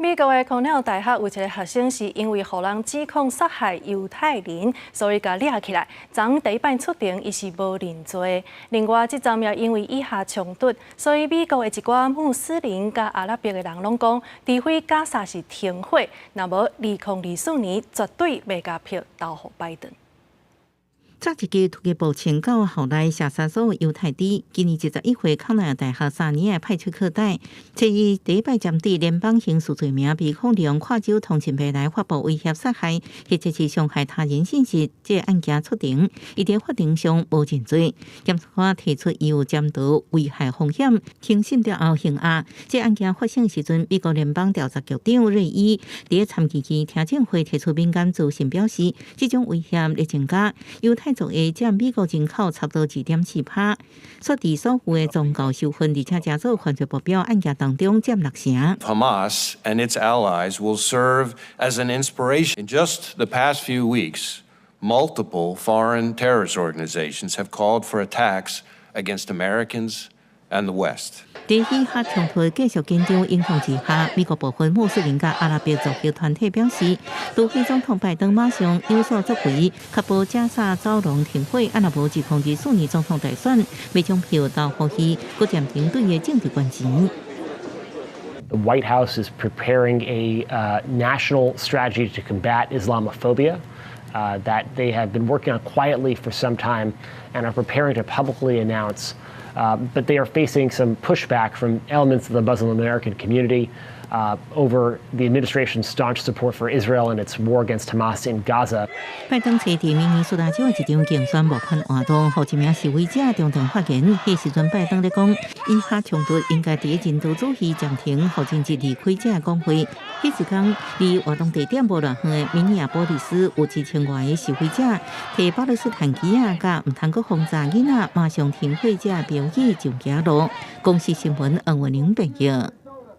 美國的康奈爾大學有一个學生是因為予人指控殺害猶太人，所以共掠起來。昨昏第一擺出庭，伊是無認罪。另外，這陣也因為以哈衝突，所以美國的一寡穆斯林佮阿拉伯的人攏講，除非加沙是停火，若無2024年絕對袂共票投予拜登。早一支突擊步槍到校內射殺所有猶太豬。今年21歲康奈爾大學3年的派出克戴，這伊第一擺針對聯邦刑事罪名被控利用跨州通訊平台發布威脅殺害，或者是傷害他人信息，這个案件出庭，伊佇法庭上無認罪。檢察官提出伊有潛逃危害風險，庭審了後還押。這案件發生時陣，美國聯邦調查局長瑞伊佇參議院聽證會提出敏感資訊，表示這種威脅咧增加。猶太族裔佔美國人口差不多2.4趴，所佇所負的宗教收分，而且成做犯罪目標案件當中佔6成。 Hamas and its allies will serve as an inspiration. In just the past few weeks, multiple foreign terrorist organizations have called for attacks against Americans and the West. 佇以哈衝突繼續緊張影響之下，美國部分穆斯林佮阿拉伯族裔團體表示，除非總統拜登馬上有所作為，確保加沙走廊停火，啊若無2024年總統大選，欲將票投予伊，閣暫停對伊政治關錢。 The White House is preparing a national strategy to combat Islamophobia that they have been working on quietly for some time and are preparing to publicly announce. But they are facing some pushback from elements of the Muslim American community over the administration's staunch support for Israel and its war against Hamas in Gaza. 拜登佇明尼蘇達州一場競選募款活動，予一名示威者當場發言。彼時陣拜登咧講，以哈衝突應該佇人道主義暫停，予人質離開這個講話。彼時間離活動地點無偌遠的明尼阿波利斯有1000外个示威者，提巴勒斯坦旗仔，佮毋通閣轟炸囡仔，馬上停火這標語上街路。公視新聞黃文玲編譯。